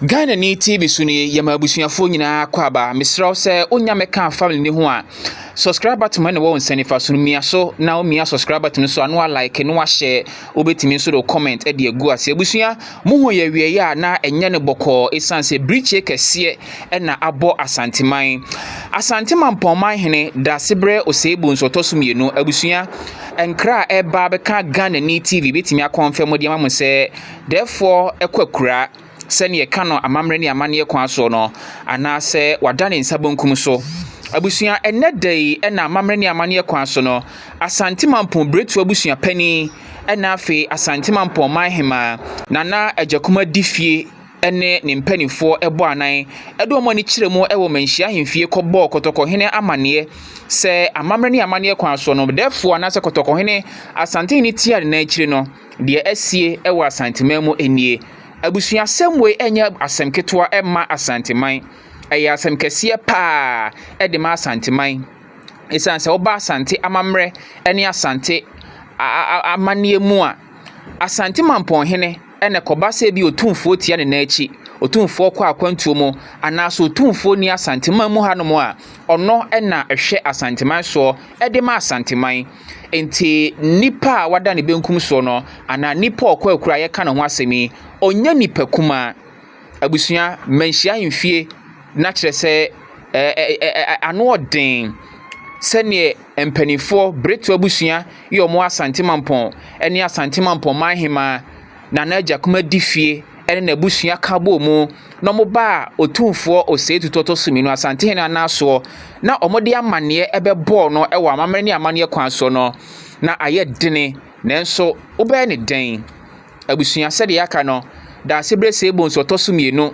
Ghana ni TV so nie, yɛma abusuafoɔ nyinaa kɔ aba. Mesrɛ wo sɛ wonya mɛka family ne ho a, subscribe button na ɛwɔ wo nsa nifa so no, mia so na womia subscribe button so a, na walike na wahyɛ. Wobɛtumi nso de comment de agu ase. Abusua, mohu yɛ awieeɛ a na ɛnyɛ no bɔkɔɔ, ɛsiane sɛ birikyie kɛseɛ ɛna abɔ Asanteman. Asante Mampɔnman hene Daasebrɛ Osei Bonsu ɔtɔ so mmienu. Abusua, nkra a ɛba bɛka Ghana ni TV bɛtumi akɔnfɛm de ama mo sɛ dɛɛfoɔ ɛkɔ akura sɛneɛ ɛka no amammerɛ ne amanneɛ kwan soɔ no, anaasɛ wada ne nsa benkum so. Abusua, ɛnɛ da yi ɛna amammerɛ ne amanneɛ kwan so no, Asante Mampɔn Biretu abusua panin ɛna afei Asante Mampɔn man hemaa Nana Agyakuma di fie ɛne ne mpanimfoɔ ɛbɔ anan ɛde wɔn ani kyerɛ mu ɛwɔ Manhyia ahemfie kɔbɔɔ Kɔtɔkɔhene amanneɛ sɛ amammerɛ ne amanneɛ kwan so no, dɛfoɔ anaasɛ Kɔtɔkɔhene Asantehene tia ne nan akyiri no, deɛ asie ɛwɔ Asanteman mu nie. Abusuasɛm wei ɛnyɛ asɛm ketewa ɛma Asanteman, ɛyɛ asɛm kɛseɛ paa ɛde ma Asanteman, ɛsiane sɛ woba Asante amammerɛ ne Asante amanneɛ mu a, Asante Mampɔnhene ɛna kɔba sɛ bi Otumfoɔ tia ne nan akyi, Otumfoɔ kɔ akwantuo mu anaasɛ Otumfoɔ ni Asanteman mu hanom a, ɔno ɛna ɛhwɛ Asanteman soɔ ɛde ma Asanteman. Nti nipa a wada ne benkum soɔ no anaa nipa a ɔkɔ akura a yɛka ne ho asɛm yi, ɔnyɛ nipa kumaa. Abusua, Manhyia ahemfie na kyerɛ sɛ ano ɔden sɛneɛ mpanimfoɔ Biretu abusua yɛ ɔmo Asante Mampɔn ne Asante Mampɔn man hemaa Nana Agyakuma di fie ne n'abusua ka bɔɔ mu na ɔmo baa Otumfoɔ Osei Tutu ɔtɔ so mmienu Asantehene anasoɔ na ɔmo de amanneɛ ɛbɛbɔɔ no ɛwɔ amammerɛ ne amanneɛ kwan so no, na ayɛ dene, nanso wobɛyɛ ne dɛn? Abusua, sɛdeɛ yɛaka no, Daasebrɛ Osei Bonsu ɔtɔ so mmienu,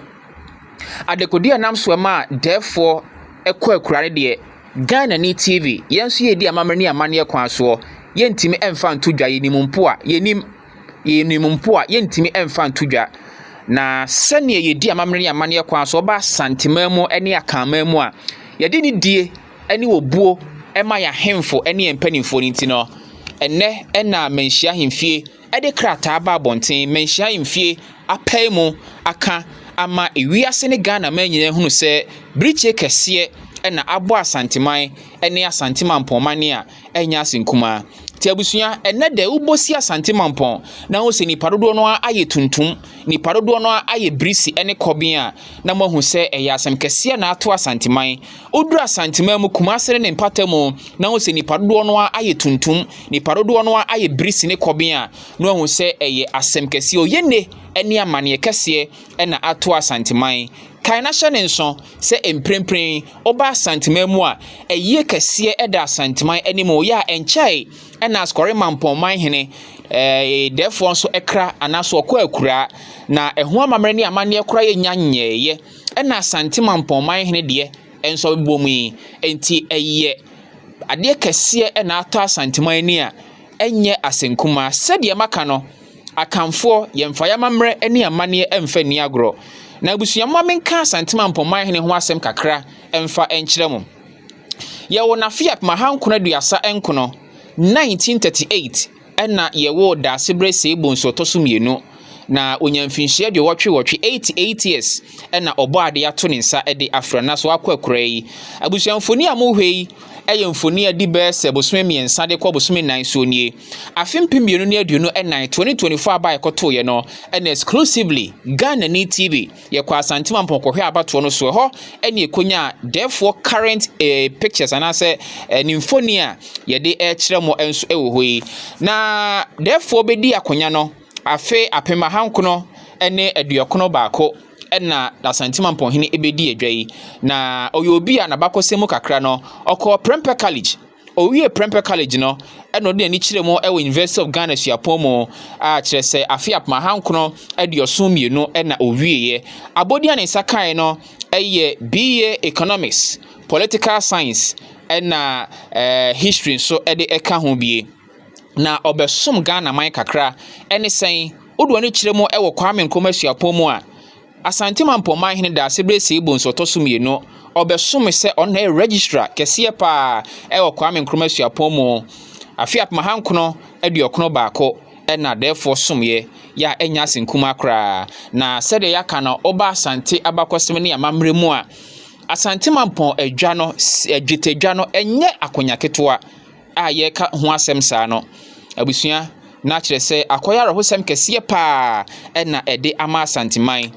adekode a nam so ɛma dɛɛfoɔ ɛkɔ akura no deɛ, Ghana ni TV yɛn nso yɛdi amammerɛ ne amanneɛ kwan soɔ, yɛntumi ɛmfa nto dwa. Yɛnim mpo a yɛnim, yɛnim mpo a yɛntumi ɛmfa nto dwa. Na sɛneɛ yɛdi amammerɛ ne amanneɛ kwan so ɔba Asanteman mu ne Akanman mu a, yɛde ne die ne obuo ɛma yɛn ahemfo ne yɛn mpanimfoɔ no nti no, ɛnnɛ ɛna Manhyia ahemfie ɛde krataa ba abɔnten. Manhyia ahemfie apae mu aka ama ewiase ne Ghana man nyinaa hunu sɛ birikyie kɛseɛ ɛna abɔ Asanteman ne Asante Mampɔnman a ɛnyɛ ase nkumaa. Nti abusua, ɛnnɛ dɛ wobɔ si Asante Mampɔn na wohu sɛ nipa dodoɔ no ayɛ tuntum, nipa dodoɔ no ayɛ birisi ne kɔben a, na moahu sɛ ɛyɛ asɛm kɛseɛ na ato Asanteman. Woduru Asanteman mu, Kumase ne ne mpata mu, na wohu sɛ nipa dodoɔ no ayɛ tuntum, nipa dodoɔ no ayɛ birisi ne kɔben a, na woahu sɛ ɛyɛ asɛm kɛseɛ oyene ne amanneɛ kɛseɛ na ato Asanteman. Kae na hyɛ ne nso sɛ mprempren woba Asanteman mu a, ɛyie kɛseɛ ɛda Asanteman anim. Yɛ a ɛnkyɛe ɛna Asɔre Mampɔnman hene dɛɛfoɔ nso ɛkra anaasɛ ɔkɔ akuraa na ɛho amammerɛ ne amanneɛ koraa yɛnya nyɛɛyɛ, ɛna Asante Mampɔnman hene deɛ nso bɛbɔ mu yi. Nti ɛyɛ adeɛ kɛseɛ ɛna atɔ Asanteman ani a ɛnyɛ asɛnkumaa. Sɛdeɛ maka no, Akanfoɔ yɛmfa yɛn amammerɛ ne amanneɛ ɛmfa nni agorɔ. Na abusua, mma menka Asante Mampɔnman hene ho asɛm kakra ɛmfa nkyerɛ mo. Yɛwɔ n'afe 1939, 1938, ɛna yɛwɔ Daasebrɛ Osei Bonsu ɔtɔ so mmienu, na onya mfinhyia 88, 88 years, ɛna ɔbɔ ade ato ne nsa de afra na so akɔ akura yi. Abusua, mfoni a mohwɛ yi ɛyɛ mfoni a di bɛyɛ sɛ bosome 3 de kɔ bosome 4 soɔ nie. Afe 2024, 2024 aba a ɛkɔtoeɛ no, ɛna exclusively Ghana ni TV yɛkɔ Asante Mampɔn kɔhwɛ abatoɔ no so. Ɛhɔ ɛne ɛkɔnya dɛɛfoɔ current pictures anaasɛ ne mfoni a yɛde ɛrekyerɛ mo nso ɛwɔ hɔ yi. Na dɛɛfoɔ bɛdi akonnwa no afe 1991 ɛna Asante Mampɔnhene ɛbɛdi adwa yi. Na ɔyɛ obi a n'abakɔsɛm mu kakra no, ɔkɔɔ Prempeh College. Owie Prempeh College no, ɛna ɔde n'ani kyerɛ mu ɛwɔ University of Ghana suapɔn mu a kyerɛ sɛ afe 1972 ɛna owieɛ. Abɔdeɛ a ne nsa kae no ɛyɛ BA Economics, Political Science ɛna History nso ɛde ɛka ho bie. Na ɔbɛsom Ghana man kakra. Ɛne sɛn wode w'ani kyerɛ mu ɛwɔ Kwame Nkrumah suapɔn mu a, Asante Mampɔnman hene Daasebrɛ Osei Bonsu ɔtɔ so mmienu, ɔbɛsom sɛ ɔno na ɛyɛ registrar kɛseɛ paa ɛwɔ Kwame Nkrumah suapɔn mu. Afe 1991 ɛna dɛɛfoɔ somyɛ. yɛ a ɛnyɛ ase nkumaa koraa. Na sɛdeɛ yɛaka no, woba Asante abakɔsɛm ne amammerɛ mu a, Asante Mampɔn adwa no, dwetɛdwa no, ɛnyɛ akonnwa ketewa a yɛreka ho asɛm saa no. Abusua, na kyerɛ sɛ akɔyɛ awerɛhosɛm kɛseɛ paa ɛna ɛde ama Asanteman.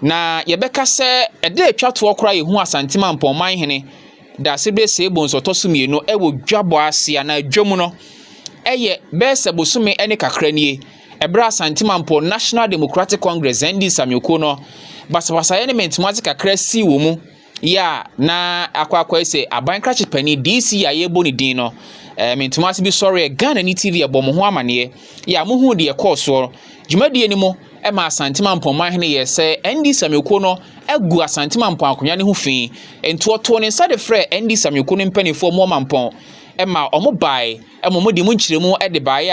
Na yɛbɛka sɛ ɛda atwa toɔ koraa yɛhu Asante Mampɔn manhene Daasebrɛ Seebo nso ɔtɔ so mmienu ɛwɔ dwabɔ ase anaa dwam no ɛyɛ bɛyɛ sɛ bosome ne kakra nie. Ɛberɛ a Asante Mampɔn National Democratic Congress NDC amanyɔkuo no basabasayɛ ne mentemoase kakra sii wɔ mu yɛ a na akɔ akɔyɛ sɛ aban krakye panin DC a yɛrebɔ ne din no mentemoase bi sɔreɛ. Ghana ne TV ɛbɔ mo ho amanneɛ yɛ a mohuu deɛ ɛkɔɔ soɔ. Dwumadie no mu ɛma Asante Mampɔn manhene yɛ sɛ NDC amanyɔkuo no agu Asante Mampɔn akonnwa no ho fi, nti ɔtoo ne nsa de frɛ NDC amanyɔkuo no mpanimfoɔ mu ɔmampɔn ɛma ɔmo bae, ɛma ɔmo de mu nkyerɛmu de baeɛ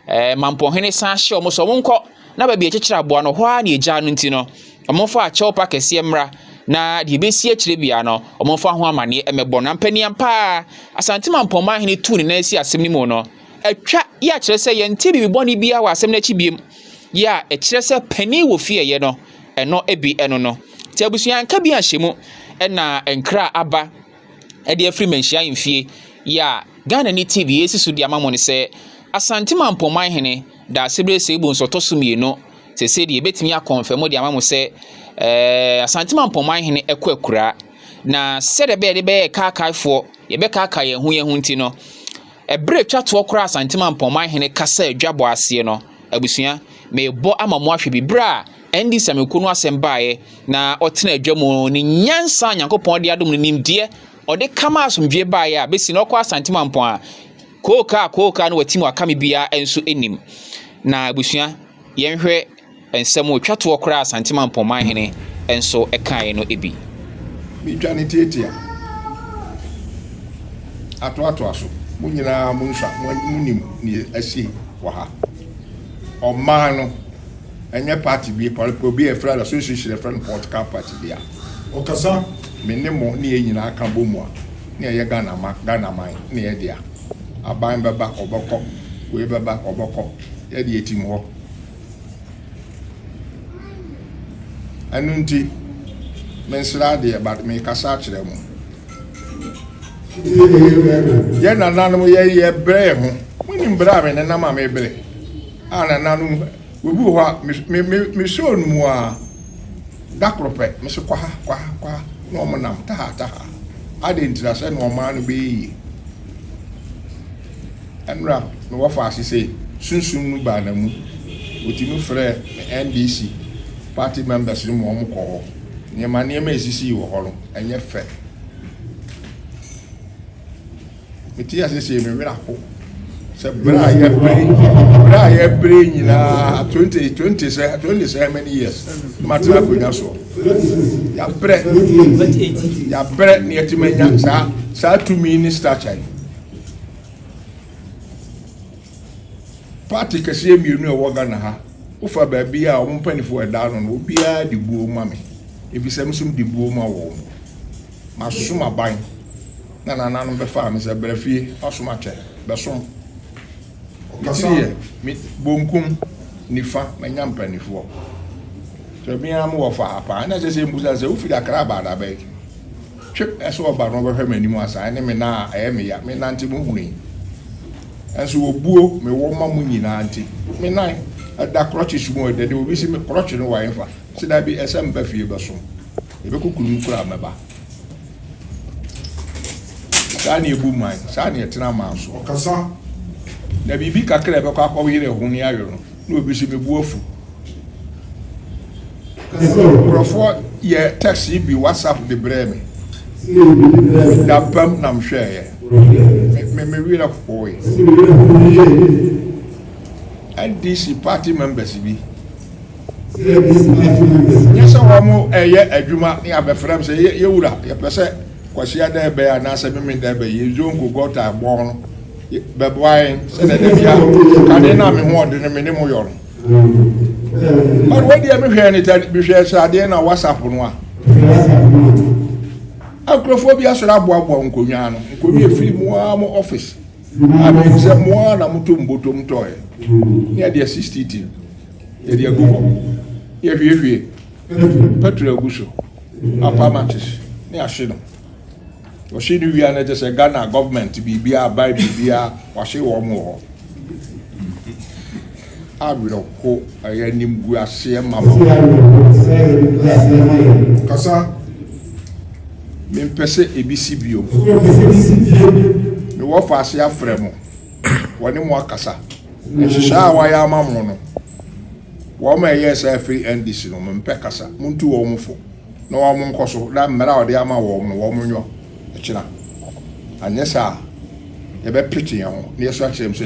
a mampɔnhene san hyɛ ɔmo sɛ ɔmo nkɔ na baabi a ɛkyekyere aboa no hɔ ara na egya no, nti no ɔmo mfa akyɛw pa kɛseɛ mmra na deɛ ebesi akyire bia no ɔmo mfa ho amanneɛ ɛmɛbɔ. Na mpaniam paa Asante Mampɔn manhene tuu ne nan si asɛm no mu no atwa yɛ akyerɛ sɛ yɛnte biribi bɔne biara wɔ asɛm no akyi biem, yɛ a ɛkyerɛ sɛ panin wɔ fie yɛ no ɛno ebi ɛno no. Nti abusua, nka bi ahyɛ mu ɛna nkra aba ɛde afiri Manhyia ahemfie yɛ a Ghana ne TV yɛsi so de ama mo no sɛ Asante Mampɔn manhene Daasebrɛ Seibu nso ɔtɔ so mmienu sɛsɛ deɛ yɛbɛtumi akɔnfɛm de ama mo sɛ Asante Mampɔn manhene ɛkɔ akura. Na sɛdeɛ ɛbɛyɛ de bɛyɛ kaakaefoɔ yɛbɛkaaka yɛn ho nti no, ɛberɛ atwa toɔ koraa Asante Mampɔn manhene kasa adwabɔ aseɛ no, abusua, merebɔ ama mo ahwɛ bi berɛ a NDC amekuo no asɛm baeɛ na ɔtena adwa mu ne nyansa a Nyankopɔn de adom no, nimdeɛ ɔde kama asomdwie baeɛ a bɛsi na ɔkɔ Asante Mampɔn a kookaa kookaa no watim aka me biara nso anim. Na abusua, yɛnhwɛ nsɛm otwa toɔ koraa Asante Mampɔn manhene nso kaeɛ no bi. Metwa ne tietia atoatoa so. Mo nyinaa mo nsa mo nim ne asi wɔ ha. Ɔman no ɛnyɛ party bi, obi a yɛfrɛ no association, yɛfrɛ no political party bi a Ɔkasa. Me ne mo ne yɛn nyinaa ka bɔ mu a ne yɛyɛ Ghana ma Ghana man ne yɛ dea. Aban bɛba, ɔbɛkɔ, wei bɛba, ɔbɛkɔ, yɛde yɛtim hɔ. Ɛno nti mensrɛ adeɛ, but mekasa akyerɛ mo. Yɛ nananom yɛ yɛ brɛ yɛ ho. Monim brɛ a me nenam a mebrɛ a nananom obi wɔ hɔ a me me mesoo no mu a da koro pɛ mese kɔ ha, kɔ ha, kɔ ha, na ɔmo nam taha taha ade ntira sɛ na ɔman no bɛyɛ yie. Ɛnora na wɔfa ase sɛ sunsum no baa na mu otumi frɛ NDC party members no mu, ɔmo kɔ hɔ. Nneɛma esisi wɔ hɔ no ɛnyɛ fɛ. Mete ase sɛ me werɛ aho sɛ berɛ a yɛbere nyinaa 20 20 sɛ 20 sɛ many years matena akonnwa soɔ. Yɛabrɛ, yɛabrɛ ne yɛtumi anya saa tumi ne stature yi. Party kɛseɛ mmienu a ɛwɔ Ghana ha, wofa baabi a wɔn mpanimfoɔ ɛda no no, obiara de buo ma me, efisɛ nso de buo ma wɔn. Masom aban na nananom bɛfa me sɛ brɛ fie asom akyɛ bɛsom Ɔkasa. Tiri yɛ me bonkum nifa manya mpanimfoɔ sɛ obiara mo wɔ fa ha paa na ɛsɛ sɛ mbusa sɛ wofiri Akra aba adabɛn twɛ ɛsɛ ɔba no ɔbɛhwɛ m'anim asa ɛne me nan a ɛyɛ me ya me nante mo hunu yi ɛnso obuo mewɔ ma mo nyinaa, nti me nan ɛda crutches mu. Ɛdɛ de obi si me crutch no wɔ ɛnfa sɛ dabi ɛsɛ mba fie bɛsom ebɛkɔ kurom kura mɛba. Saa ne ebu man, saa ne ɛtena man so. Ɔkasa. Na biribi kakra a ɛbɛkɔ akɔyere ho ne ayɔ no na obi si mebu afu. Nkurɔfoɔ yɛ text yi bi, WhatsApp de brɛ me da pam nam hwɛeɛ me werɛ hoe. NDC party members bi nyɛ sɛ wɔn ɛyɛ adwuma ne abɛfrɛ m sɛ yɛwura yɛpɛ sɛ Kwasia da ɛbɛyɛ anaasɛ meme da ɛbɛyɛ yɛ zonko gɔta bɔn no bɛboa yɛn sɛdeɛ da bia kane no a me ho ɔde no me ne mo yɔ no. But wei deɛ mehwɛ ne tɛ mehwɛ sɛ adeɛ na WhatsApp no a nkurɔfoɔ bi asɔre aboaboa nkonnwa no, nkonnwa efiri mu ara mo office a menim sɛ mo ara na moto mbotom tɔɛ ne ɛdeɛ 60 ti. Yɛde agu hɔ. Yɛhwiehwie petrol agu so. Apa matches ne ahye no. Wɔhye no wie a, na kyerɛ sɛ Ghana government biribiara, aban biribiara, wahye wɔn wɔ hɔ. Awerɛho, ɛyɛ animguaseɛ ma ma. Kasa. Mempɛ sɛ ebi si bio. Mewɔ faase afrɛ mo. Wɔne mo akasa. Nhyehyɛ a wɔayɛ ama mo no, wɔn a ɛyɛ sɛ afiri NDC no, mempɛ kasa. Muntu wɔn fo na wɔn nkɔ so na mmerɛ a wɔde ama wɔn no, wɔn nyɔ ɛkyina. Anyɛ saa, yɛbɛpete yɛn ho na yɛso akyerɛ mu sɛ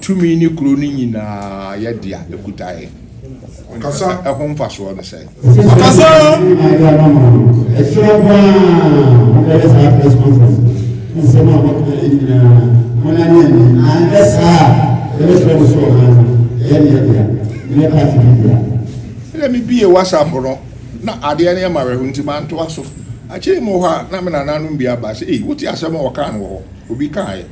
tumi ne kuro no nyinaa yɛ dea, ekuta yɛn. Kasa. Ɛho mfasoɔ no sɛ Kasa. Ɛkyerɛ paa, mobɛyɛ saa press conference, nsɛm a mɔka nyinaa monane ani. Anyɛ saa a, yɛbɛkyerɛ mo sɛ ɔman no ɛyɛ neɛ dea, nyɛ party bi dea. Ɛna mebie WhatsApp no na adeɛ no yɛ ma werɛho, nti mantoa so. Akyire mu hɔ a, na me nananom bi aba sɛ, ei, wote asɛm a wɔkaa no wɔ hɔ, obi kaeɛ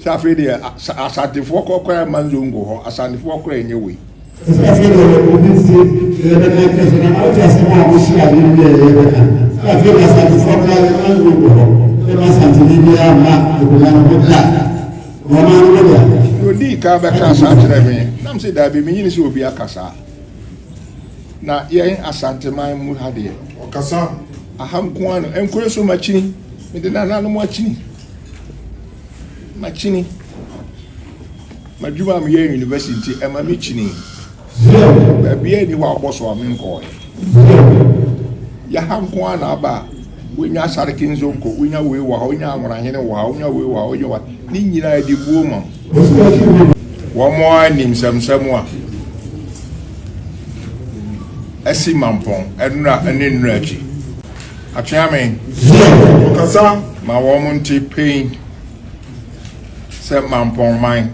sɛ afei deɛ Asantefoɔ kɔkɔɛ ma nzongo hɔ, Asantefoɔ kora ɛnyɛ wei. Sɛ afei deɛ obi nti yɛbɛka kyerɛ sɛ na wote asɛm a wohyia adeɛ bi a yɛbɛka sɛ afei deɛ Asantefoɔ koraa yɛma nzongo hɔ, yɛma Asanteni biara mma akonnwa no ho da, ɔman no bɛdea. Na odii ka bɛka saa kyerɛ me nam sɛ daabi, menyini sɛ obi aka saa na yɛn Asanteman mu ha deɛ. Kasa. Aha nko ara no nkuro so makyini, mede nananom akyini, makyini madwuma a meyɛ university, nti ɛma me kyini baabi a ni hɔ a ɔbɔ so a menkɔɔɛ. Yɛha nko ara na aba a wonya Asareke Nzonko, wonya wei wɔ ha, wonya Anworahene wɔ ha, wonya wei wɔ ha, wonya wɔ ha, ne nyinaa de buo ma wɔn a nim nsɛmsɛm a ɛsi Mampɔn ɛnura ne nnura akyi atweame. Kasa. Ma wɔn nte pain sɛ Mampɔn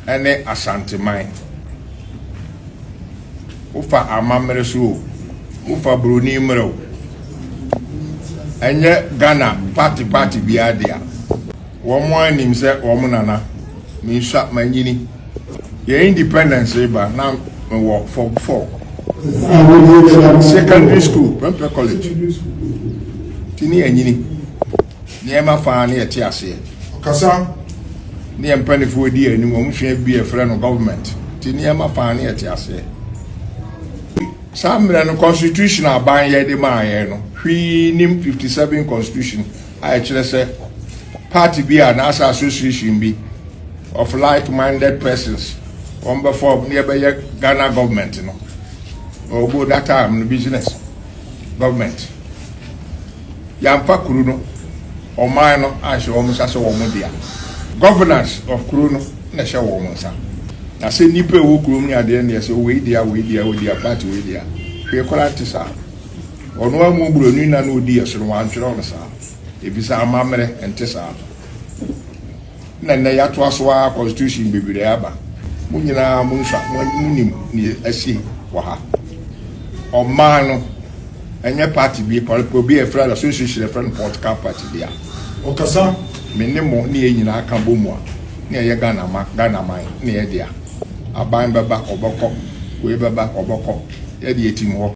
ɛne Asanteman, wofa amammerɛ so o, wofa buroni mmerɛ o, ɛnyɛ Ghana party party biara dea. Wɔn anim sɛ wɔn nana mensua manyini yɛn independence ba na mewɔ form four, secondary school, Prempeh College, ti ne yɛnyini nneɛma faa ne yɛte aseɛ. Kasa. Ne yɛn mpanimfoɔ di anim, wɔn sua bi yɛfrɛ no government, ti nneɛma faa ne yɛte aseɛ. Saa mmerɛ no, constitution aban yɛ de maa yɛn no, hwii nim 57 constitution a ɛkyerɛ sɛ party bi a n'asa association bi of like-minded persons wɔn bɛ form ne yɛbɛyɛ Ghana government no. Ɔbɔ that time no, business government, yɛamfa kuro no, ɔman no ahyɛ wɔn nsa sɛ wɔn dea. Governance of kuro no na ɛhyɛ wɔn nsa, na sɛ nipa ɛwɔ kurom ne adeɛ ne yɛ sɛ wei dea, wei dea, wei dea, party wei dea, hwee koraa nte saa. Ɔno amu buroni na odi yɛ so no, wantwerɛ no saa, efisɛ amammerɛ nte saa. Na nnɛ yɛatoa so a, constitution bebree aba. Mo nyinaa mo nsa mo nim ne asi wɔ ha. Ɔman no ɛnyɛ party bi, obi a yɛfrɛ no association, yɛfrɛ no political party bi a. Ɔkasa. Me ne mo ne yɛn nyinaa ka bɔ mu a ne yɛyɛ Ghana ma Ghana man ne yɛ dea. Aban bɛba, ɔbɛkɔ, wei bɛba, ɔbɛkɔ, yɛde yɛ tim hɔ.